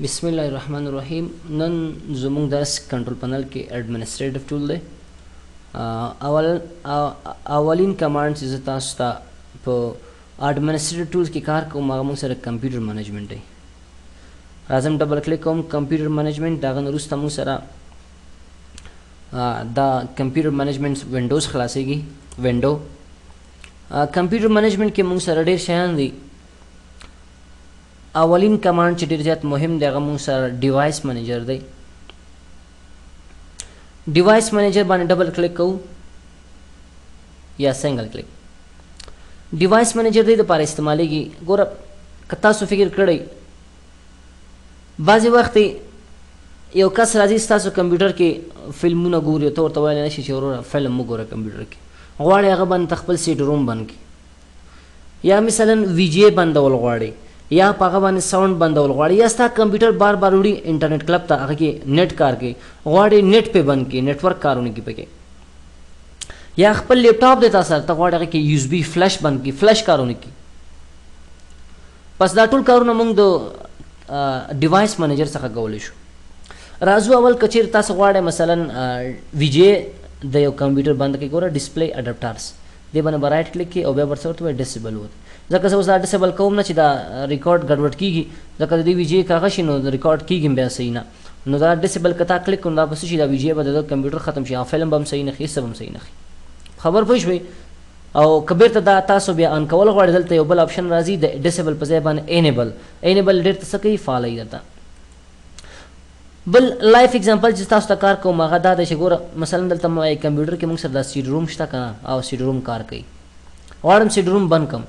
بسم الله الرحمن الرحیم. نن زموږ درس control panel کې administrative tool دی. اول اولین command چې زه تاسو ته په administrative tools کې کار کوم، هغه موږ سره computer management دی. راځم، double click کوم computer management. د هغه نه وروسته موږ سره دا computer management windows خلاصېږي. Window computer management کې موږ سره ډېر شیان دي. اولین command چې ډېر زیات مهم دی، هغه موږ سره device manager دی. Device manager باندې double click کوو یا single click. Device manager دی دپاره استعمالېږي. ګوره، که تاسو فکر کړئ، بعضې وخت یو کس راځي، ستاسو کمپیوټر کې فلمونه ګوري، ته ورته ویلی نه شي چې وروره، فلم وګوره کمپیوټر کې. غواړي هغه باندې خپل CD-ROM بند کړي، یا مثلا VGA بندول غواړي، یا په هغه باندې sound بندول غواړي، یا ستا کمپیوټر بار بار وړي انټرنیټ کلب ته، هغه کې نت کار کوي، غواړي نت په بند کړي، network کارونه کوي پکې، یا خپل لپټاپ دی تاسو سره، ته غواړې هغه کې USB flash بند کړي، فلش کارونه کوي. پس دا ټول کارونه موږ د device manager څخه کولی شو. راځو اول، کچیر تاسو غواړئ مثلا VGA د یو کمپیوټر بند کړئ، ګوره، display adapters دی باندې به right click کوي او بیا ورسره ورته disable وته، ځکه زه اوس دا disable کوم نه چې دا ریکارډ ګډوډ کیږي، ځکه د دې VGA کاغه شي نو ریکارډ کیږي بیا صحیح نه. نو دا disable کتا کلیک کوم، دا بس شي، دا VGA به د کمپیوټر ختم شي، فلم به هم صحیح نه خي، څه به هم صحیح نه خي. خبر پوه شوئ؟ او که بیرته دا تاسو بیا on کول غواړئ، دلته یو بل option راځي، د disable په ځای باندې enable. Enable ډېر څه کوي؟ فعالوي درته. بل live example چې تاسو ته کار کوم، هغه دا دی چې ګوره، مثلا دلته مو کمپیوټر کې موږ سره دا CD-ROM شته که نه، او CD-ROM کار کوي. غواړم CD-ROM بند کړم.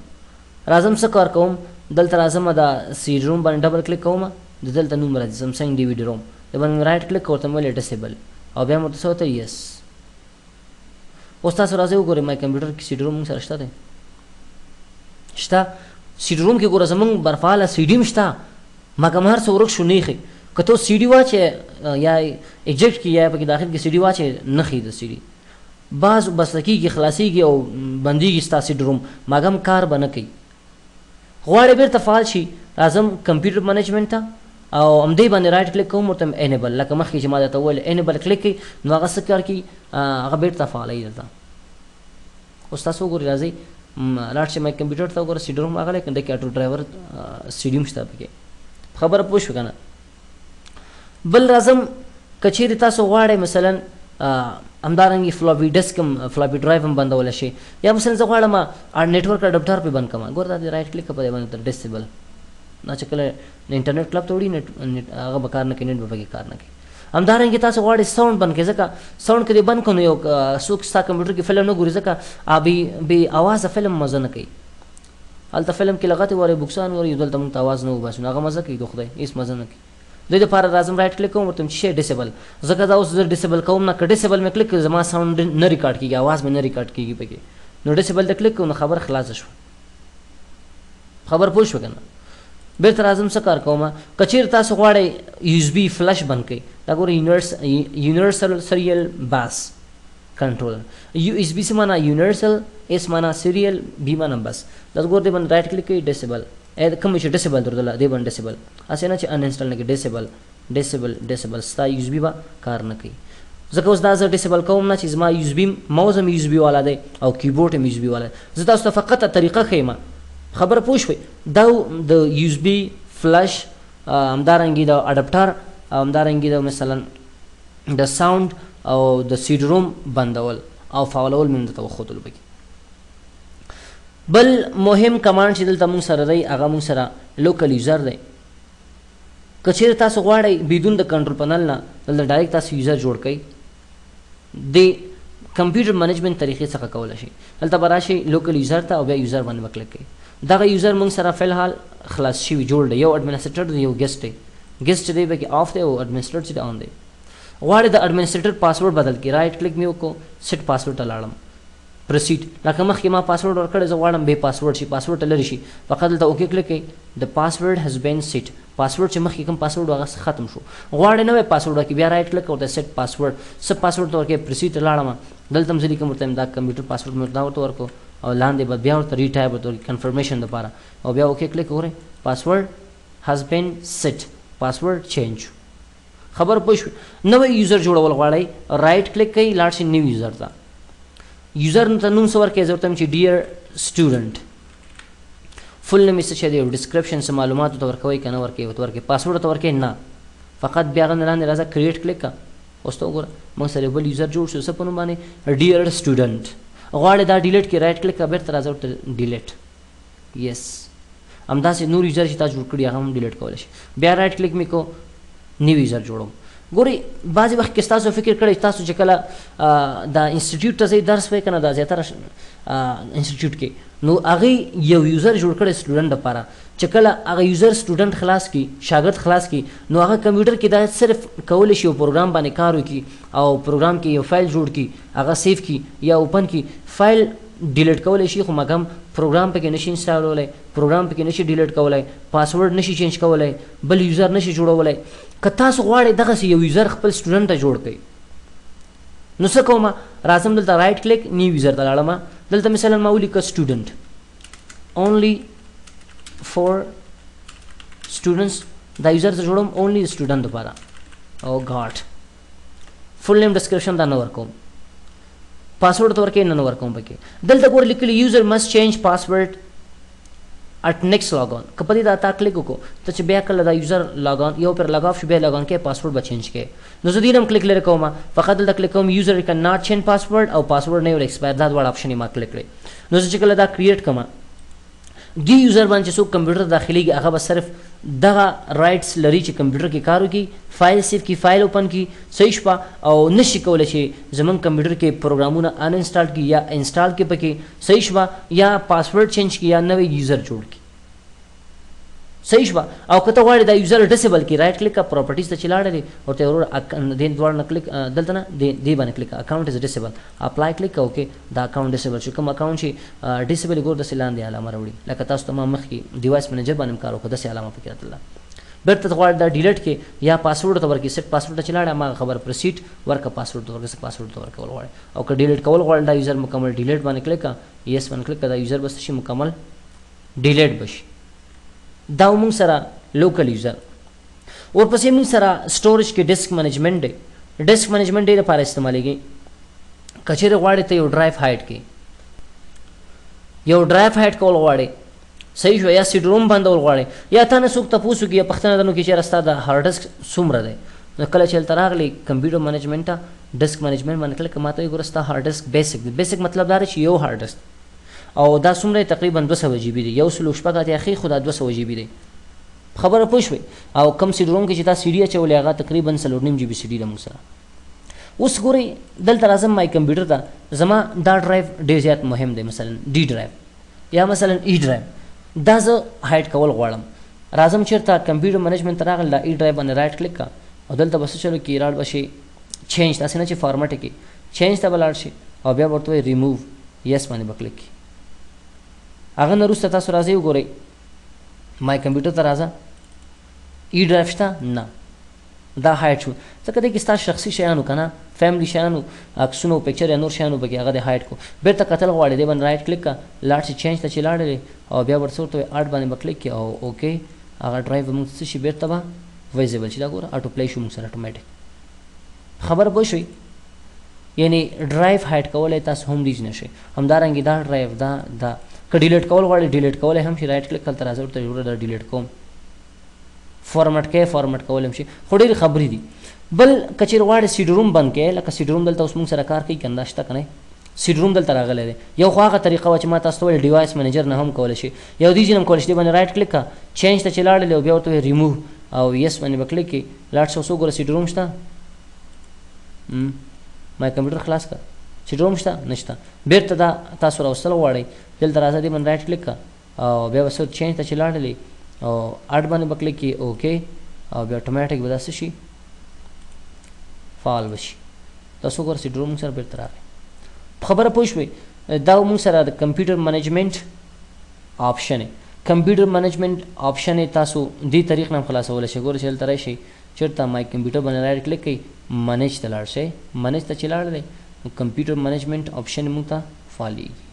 راځم، څه کار کوم؟ دلته راځم، دا CD-ROM باندې double click کوم. د دلته نوم راځي سامسونګ DVD-ROM د باندې right click ورته ویل disable او بیا ورته څه ورته yes. اوس تاسو راځئ وګورئ، my computer کې CD-ROM موږ سره شته دی، شته. CD-ROM کې ګوره، زمونږ برفاله سي ډي هم شته، مګر هر څه ورک شو، نه ښي. که ته سي ډي واچې یا eject کې یا پکې داخل کې سي ډي واچې، نه ښي. د سي ډي باز بسته کېږي، خلاصېږي او بندېږي ستا CD-ROM، مګم کار به نه کوي. غواړې بیرته فعال شي، راځم computer management ته او همدې باندې right click کوم، ورته enable، لکه مخکې چې ما درته وویل، enable click کوي نو هغه څه کار کوي؟ هغه بیرته فعالوي درته. اوس تاسو وګورئ، راځئ لاړ شئ my computer ته، وګوره، CD-ROM راغلی که دکې auto driver CD هم شته پکې. خبره پوه شو که نه؟ بل راځم، که چیرې تاسو غواړئ مثلا همدارنګه floppy disk هم، floppy drive هم بندولی شئ، یا مثلا زه غواړم network adapter پې بند کړم. ګوره، دا د right click په دې باندې disable. دا چې کله انټرنیټ کلب ته وړي، نت هغه به کار نه کوي، نت به پکې کار نه کوي. همدارنګه تاسو غواړئ sound بند کړئ، ځکه sound که دې بند کړو نو یو څوک ستا کمپیوټر کې فلم نه ګوري، ځکه بې اوازه فلم مزه نه کوي. هلته فلم کې لغتې واري، بکسان واري، دلته موږ ته اواز نه وباسو نو هغه مزه کوي؟ د خدای، هېڅ مزه نه کوي. د دې لپاره راځم، right click کوم، ورته چې disable، ځکه دا اوس زه disable کوم نه، که disable مې کلیک، زما sound نه ریکارډ کیږي، اواز مې نه ریکارډ کیږي پکې. نو disable ته کلیک کوم نو خبر خلاصه شوه. خبر پوه شو که نه؟ بیرته راځم، څه کار کوم؟ که چیرې تاسو غواړئ USB flash بند کړئ، دا ګوره، universal serial bus controller. USB څه معنا؟ Universal، S معنا serial، B معنا بس. دا ګوره، دې باندې right click کوي، disable. کوم چې disable درته دی باندې disable، هسې نه چې uninstall نه کوي. Disable، disable، disable، ستا USB به کار نه کوي، ځکه اوس دا زه disable کوم نه چې زما USB mouse هم USB والا دی او کیبورډ هم USB والا دی. زه تاسو ته فقط طریقه ښیم. خبره پوه شوئ؟ دا د USB flash، همدارنګه د adapter، همدارنګه د مثلا د sound او د CD-ROM بندول او فعالول مې درته وښودلو پکې. بل مهم command چې دلته مونږ سره دی، هغه مونږ سره local user دی. که چیرې تاسو غواړئ بدون د control panel نه دلته direct تاسو user جوړ کړئ، د computer management طریقې څخه کولی شئ. دلته به راشئ local user ته او بیا user باندې به کلیک کړئ. دغه user مونږ سره فلحال خلاص شوي جوړ دی. یو administrator دی، یو guest دی. Guest دی پکې off دی او administrator چې on دی. غواړي د administrator password بدل کړي، right click مې وکړو، set password ته لاړم، proceed. لکه مخکې ما پاسورډ ورکړی، زه غواړم بې پاسورډ شي، پاسورډ ته لرې شي. فقط دلته okay click کړئ، the password has been set. Password چې مخکې کوم پاسورډ، هغه ختم شو. غواړې نوی پاسورډ ورکړي، بیا right click ورته set password، څه پاسورډ ته ورکړي. Proceed ته لاړم، دلته هم زه لیکم ورته دا کمپیوټر پاسورډ مې دا ورته ورکړو او لاندې به بیا ورته retype ورته confirmation دپاره او بیا okay click. وګورئ، password has been set. پاسورډ چینج شو. خبر پوه شوې؟ نوی یوزر جوړول غواړئ، رایټ کلیک کوئ، لاړ شئ نیو یوزر ته. یوزر ته نوم څه ورکوئ؟ زه ورته وایم چې ډیر سټوډنټ. فل نوم یې څه شی دی؟ ډسکرپشن څه معلوماتو ته ورکوئ که نه ورکوئ؟ ورته ورکوئ. پاسورډ ته ورکوئ؟ نه. فقط بیا هغه نه لاندې راځه، کریټ کلیک کړه. اوس ته وګوره، موږ سره یو بل یوزر جوړ شو، څه په نوم باندې؟ ډیر سټوډنټ. غواړې دا ډیلیټ کړي، رایټ کلیک کړه، بېرته راځه ورته ډیلیټ. یس، همداسې نور یوزر چې تا جوړ کړي هغه هم ډیلیټ کولی شي. بیا رایټ کلیک مې کو، نیو یوزر جوړوم. ګورئ، بعضې وخت کې ستاسو فکر کړی تاسو چې کله دا انسټیټیوټ ته ځئ درس وایئ که نه، دا زیاتره انسټیټیوټ کې نو هغې یو یوزر جوړ کړی سټوډنټ دپاره، چې کله هغه یوزر سټوډنټ خلاص کړي، شاګرد خلاص کړي، نو هغه کمپیوټر کې دا صرف کولی شي یو پروګرام باندې کار وکړي او پروګرام کې یو فایل جوړ کړي، هغه سیف کړي یا اوپن کړي. فایل ډیلیټ کولی شي خو مګم پروګرام پکې نشي انسټالولی، پروګرام پکې نشي ډیلیټ کولی، پاسورډ نشي چینج کولی، بل یوزر نشي جوړولی. که تاسو غواړئ دغسې یو یوزر خپل سټوډنټ ته جوړ کړئ، نو څه کوم؟ راځم دلته رایټ کلیک، نیو یوزر ته لاړم. دلته مثلا ما ولیکه سټوډنټ، اونلی فور سټوډنټس. دا یوزر زه جوړوم اونلی سټوډنټ دپاره. او ګاټ فل نیم ډسکرپشن دا نه ورکوم، پاسورډ ته ورکوي نه، نه ورکوم پکې. دلته ګوره لیکلي یوزر مسټ چینج پاسورډ اټ نیکسټ لاګ آن. که په دې دا تا کلیک وکړو ته چې بیا کله دا یوزر لاګ آن یو پر لاګ آف شو، بیا لاګ آن کې پاسورډ به چینج کې. نو زه دې هم کلیک لرې کوم، فقط دلته کلیک کوم یوزر کین ناٹ چینج پاسورډ او پاسورډ نه ایکسپایر، دا دواړه آپشن ما کلیک کړې. نو زه چې کله دا کریټ کوم، دی یوزر باندې چې څوک کمپیوټر ته داخليږي هغه به صرف دغه رایټس لري چې کمپیوټر کې کار وکړي، فایل سیف کړي، فایل اوپن کړي، صحیح شوه، او نشي کولی چې زمونږ کمپیوټر کې پروګرامونه ان انسټال کړي یا انسټال کړي پکې، صحیح شوه، یا پاسورډ چینج کړي یا نوی یوزر جوړ کړي، صحیح شوه. او که ته غواړې دا یوزر ډیسیبل کړي، رایټ کلیک کړه، پراپرټیز ته چې لاړلې ورته وروره دې دواړو نه کلیک، دلته نه دې باندې کلیک کړه، اکاونټ از ډیسیبل، اپلای کلیک کړه، اوکې دا اکاونټ ډیسیبل شو. کوم اکاونټ چې ډیسیبل ګور داسې لاندې علامه راوړي، لکه تاسو ته ما مخکې ډیوایس منیجر باندې هم کار وکړ، داسې علامه پکې راتلله. بیرته ته غواړې دا ډیلیټ کړې یا پاسورډ ته ورکړې، سیټ پاسورډ ته چې لاړې هماغه خبره پروسیډ ورکړه، پاسورډ ته ورکړه، څه پاسورډ ته ورکول غواړې. او که ډیلیټ کول غواړې دا یوزر مکمل ډیلیټ باندې کلیک کړه، یس باندې کلیک کړه، دا یوزر به څه شي مکمل ډیلیټ به شي. دا موږ سره لوکل یوزر. ورپسې موږ سره سټوریج کې ډیسک منیجمنټ دی. ډیسک منیجمنټ ډېر لپاره استعمالېږي. که چېرې غواړې ته یو ډرایو هایډ کړې، یو ډرایو هایډ کول غواړې، صحیح شو، یا سیډ روم بندول غواړې، یا تا نه څوک تپوس وکړي یا پوښتنه درنه وکړي چې یاره ستا د هارډ ډسک څومره دی، نو کله چې هلته راغلې کمپیوټر منیجمنټ ته ډسک منیجمنټ باندې کلیک کړه، ما ته وایي ګوره ستا هارډ ډسک بیسک دی. بیسک مطلب دا دی چې یو هارډ ډسک او دا څومره دی؟ تقریبا 200 جی بي دی، 186 ښې، خو دا 200 جی بي دی. خبره پوه شوې؟ او کوم سیډ روم کې چې تا سی ډي اچولې هغه تقریبا 4.5 جی بي سی ډي ده موږ سره. اوس ګورئ دلته راځم مای کمپیوټر ته، زما دا ډرایو ډېر زیات مهم دی، مثلا ډي ډرایو یا مثلا ای ډرایو، دا زه هایډ کول غواړم. راځم چېرته کمپیوټر منیجمنټ ته راغلم، دا ای ډرایو باندې رایټ کلیک کړه او دلته به څه چلو کې راړ به شي چینج ته، هسې نه چې فارمټ کې چینج ته به لاړ شي او بیا به ورته وایي ریموو، یس باندې به کلیک کړي. هغه نه وروسته تاسو راځئ وګورئ مای کمپیوټر ته راځه، ای ډرایو شته؟ نه، دا هایډ شو، ځکه دې کې ستا شخصي شیانو که نه فیملی شیانو عکسونو پکچر یا نور شیانو پکې هغه دې هایډ کو. بیرته کتل غواړې دې باندې رایټ کلیک کړه، لاړ شي چینج ته چې لاړلې او بیا ورته ورته اډ باندې به کلیک کړي او اوکې، هغه ډرایو به موږ څه شي بیرته به ویزیبل شي. دا ګوره اټو پلی شو موږ سره اتوماتیک. خبره پوه شوئ؟ یعنی ډرایو هایډ کولی تاسو هم ریج نه شئ. همدارنګه دا ډرایو دا که ډیلیټ کول غواړئ ډیلیټ کولی هم شي، رایټ کلیک هلته راځه ورته وروره دا ډیلیټ کوم، فارمټ کوي فارمټ کولی هم شي، خو ډېرې خبرې دي. بل که چېرې غواړې سیډ روم بند کړې، لکه سیډ روم دلته اوس موږ سره کار کوي که نه، دا شته که نه، سیډ روم دلته راغلی دی. یو خو هغه طریقه وه چې ما تاسو ته ویل ډیوایس منیجر نه هم کولی شي، یو دې ځای نه هم کولی شي. دې باندې رایټ کلیک کړه، چینج ته چې لاړلې او بیا ورته وایي ریموو او یس باندې به کلیک کړې، لاړ شه اوس وګوره سیډ روم شته، ما کمپیوټر خلاص کړه، سیډ روم شته؟ نشته. بیرته دا تاسو راوستل غواړئ، دلته راځه دې باندې رایټ کلیک کړه او بیا به څه چینج ته چې لاړلې او اډ باندې به کلیک کړې، اوکې، او بیا اتوماتیک به دا څه شي فعال به شي. تاسو وګوره سیډ روم موږ سره بیرته راغی. خبره پوه شوئ؟ دا موږ سره د کمپیوټر منیجمنټ آپشن، کمپیوټر منیجمنټ آپشن تاسو دې طریق نه هم خلاصولی شئ. ګوره چې دلته راشئ چېرته مای کمپیوټر باندې رایټ کلیک کړئ، منیج ته لاړ شئ، منیج ته چې لاړلئ نو کمپیوټر منیجمنټ آپشن موږ ته فعالېږي.